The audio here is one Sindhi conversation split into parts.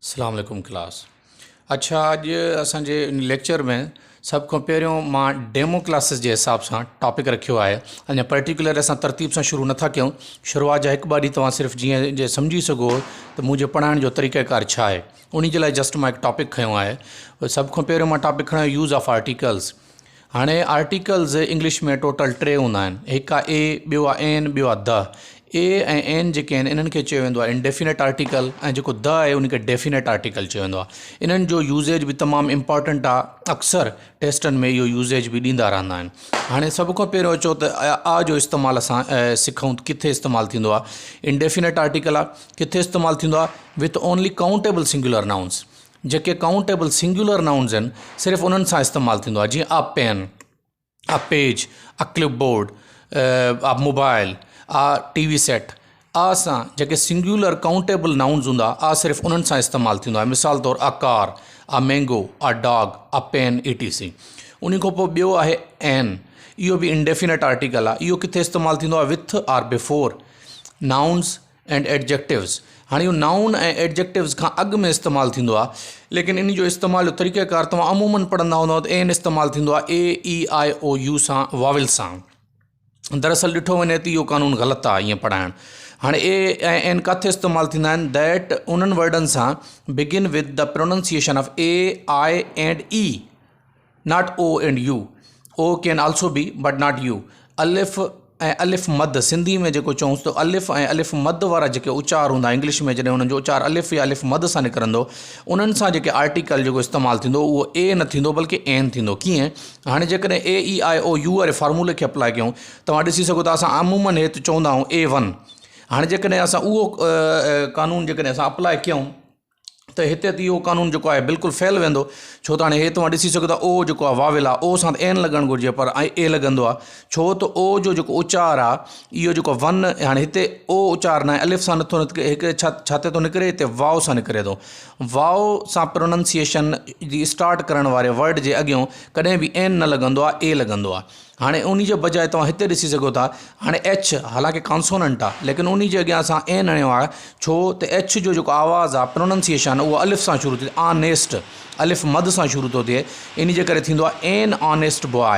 اسلام عليڪم ڪلاس اڇا اڄ اسان جي ان ليڪچر ۾ سڀ کان پهريون مان ڊيمو ڪلاسز جي حساب سان ٽاپڪ رکيو آهي اڃا پرٽيڪولر اسان ترتيب سان شروع نٿا ڪيون شروعات جا هڪ ٻه ڏينهن توهان صرف جيئن جي سمجهي سگهو ته منهنجي پڙهائڻ جو طريقه ڪار ڇا آهي انهي جي لاء جسٽ مان هڪ ٽاپڪ کنيو آهي سڀ کان پهريون مان ٽاپڪ کنيو يوز آف آرٽيڪلز هاڻي آرٽيڪلز انگلش ۾ ٽوٽل ٽي هوندا آهن هڪ آهي اي ٻيو آهي اين ٻيو آهي the. اي ۽ اين جيڪي آهن انهن کي چيو ويندو آهي انڊيفينيٽ آرٽيڪل ۽ جيڪو د آهي ان کي ڊيفينيٽ آرٽيڪل چيو ويندو آهي. انهن جو يوزيج به تمام امپارٽنٽ آهي اڪثر ٽيسٽن ۾ اهو يوزيج به ڏيندا رهندا آهن. هاڻي سڀ کان پهريون اچو ته آ جو استعمال اسان سکون ته ڪٿي استعمال ٿيندو آهي. انڊيفينيٽ آرٽيڪل آهي ڪٿي استعمال ٿيندو آهي with only countable singular nouns. جيڪي ڪائونٽيبل سنگيولر نائونز آهن صرف انهن سان استعمال ٿيندو آهي جيئن a pen, a page, a clipboard, a mobile, a T V set, a سان جيڪي سنگيولر ڪائونٽيبل نائونز هوندا آ صرف انهن سان استعمال ٿيندو آهي مثال طور a car, a mango, a dog, a pen E T C. انهي کان پوء ٻيو آهي اين اهو به انڊيفينيٽ آرٽيڪل آهي اهو ڪٿي استعمال ٿيندو آهي with or before nouns and adjectives هاڻي اهو نائون ۽ ايڊجيڪٽوز کان اڳ ۾ استعمال ٿيندو آهي ليڪن ان جو استعمال جو طريقه ڪار توهان عمومن پڙهندا هوندؤ ته اين استعمال ٿيندو آهي اي اي آء او يو سان واول سان دراصل ڏٺو وڃي ته اهو قانون غلط آهي ائين پڙهائڻ هاڻي اي ۽ اين ڪاٿي استعمال ٿيندا آهن that انهن ورڊن سان begin with the pronunciation of A I and E not O and U, O can also be but not U, الف ۽ الف مد سنڌي ۾ جيڪو چئون ته الف ۽ الف مد وارا جيڪي اچار هوندا انگلش ۾ جڏهن انهن جو اچار الف يا الف مد سان نڪرندو انهن سان جيڪي آرٽيڪل جيڪو استعمال ٿيندو اهو اي نه ٿيندو بلڪه اين ٿيندو ڪيئن هاڻي جيڪڏهن اي اي آء او يو واري فارمولي کي اپلاء ڪيون توهان ڏسي سگهو ٿا اسان عمومن هت چوندا آهيون اي ون هاڻي جيڪڏهن اسان اهو قانون جيڪڏهن اسان اپلاء ڪيون ته هتي ته اهو قانون جيڪو آهي بلڪل فيل ويندو ڇو ته هاڻي هي توهان ڏسي سگهو ٿا او جيڪو آهي واول آهي او سان ته اين لڳڻ گهرجي پر اي لڳندو آهي ڇو ته او جو جيڪو اچار آهي اهو جيڪو ون هاڻي هتي او اچار ناهي الف سان نٿو نڪري هڪ ڇا ڇا تي ٿو نڪري هتي واو سان نڪري ٿو واو سان پروننسيئيشن جي اسٽارٽ ڪرڻ واري ورڊ جي اڳيون ڪڏهن به اين نه لڳندو آهي اي لڳندو آهي هاڻي انهي جي بجاء توهان هتي ڏسي سگهو ٿا هاڻي ايڇ حالانڪه ڪانسوننٽ آ ليڪن انهي جي اڳيان اسان اين هنيو آهي ڇو ته ايڇ جو جيڪو آواز آ پروننسيئيشن اهو الف سان شروع ٿئي آنيسٽ الف مد سان شروع ٿو ٿئي انهي جي ڪري ٿيندو آ اين آنيسٽ بواء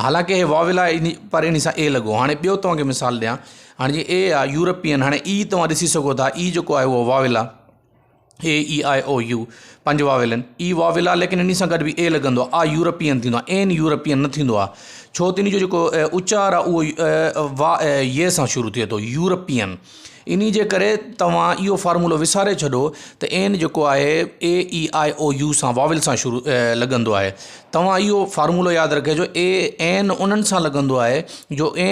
حالانڪه هي واول آ پر انهي سان اي لڳو هاڻي ٻيو توهان کي مثال ڏيان هاڻي جي اي آ يورپين هاڻي اي توهان ڏسي سگهو ٿا اي جيڪو آهي اهو واول آ اي اي آء او يو پنج واويل آهن اي واويل آهي ليڪن انهي سان گڏ به اي لڳندو آهي آ يورپين ٿيندو آهي اين يورپين نه ٿيندو آهي ڇو ته انهي جو جيڪو اچار آهي اهو وا يي سان شروع ٿئي ٿو يورپين انهي جي ڪري توهان اهو فارمولو وساري ڇڏو ته اين جيڪو آهي اي اي آء او يو سان واويل سان شروع لڳندو آهي توهان اهو فارمولو ياد رکجو اي اين انهن سان لڳندو آهي جو اي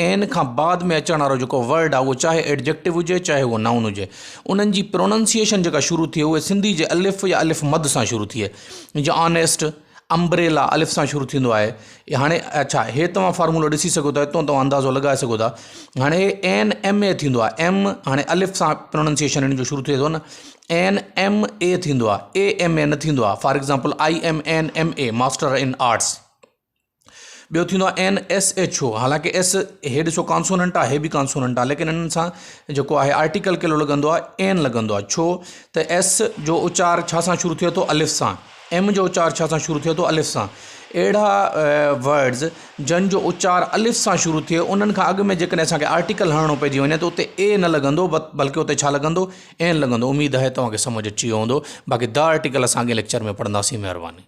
اين کان بعد ۾ اچڻ وارو جيڪو ورڊ آهي اهو چاهي ايڊجيڪٽو هجي چاهي اهو نائون هجي انهن جي پروننسيئيشن جيڪا شروع ٿئي اهي سنڌي جي الف يا الف مد سان شروع ٿئي جيئن آنيسٽ امبريلا الف سان شروع ٿيندو آهي هاڻي اڇا هي توهان فارمولو ڏسي سگهو ٿا هتان توهان اندازو لڳائي سگهو ٿا هاڻي اين ايم اي ٿيندو آهي ايم هاڻي الف سان پروننسيئيشن ان جو شروع ٿئي ٿو نه اين ايم اي ٿيندو آهي اي ايم اي نه ٿيندو آهي for example I M N M A master in arts ٻيو ٿيندو آهي اين ايس ايڇ او حالانڪه ايس هي ڏسو ڪانسوننٽ آهي هي به ڪانسوننٽ آهي ليڪن انهن سان جيڪو آهي آرٽيڪل ڪهڙو لڳندو آهي اين لڳندو آهي ڇو ته ايس جو اچار ڇا سان شروع ٿئي ٿو الف سان ايم جو اچار ڇا سان شروع ٿئي ٿو الف سان اهڙا ورڊز جن جو اچار الف سان شروع ٿئي انهن کان اڳ ۾ جيڪڏهن اسانکي آرٽيڪل هڻڻو پئجي وڃي ته اتي اي نه لڳندو بلڪه اتي ڇا لڳندو اين لڳندو اميد آهي توهان کي سمجھ اچي ويو هوندو باقي دا آرٽيڪل اسان اڳئين ليڪچر ۾ پڙهنداسين مهرباني.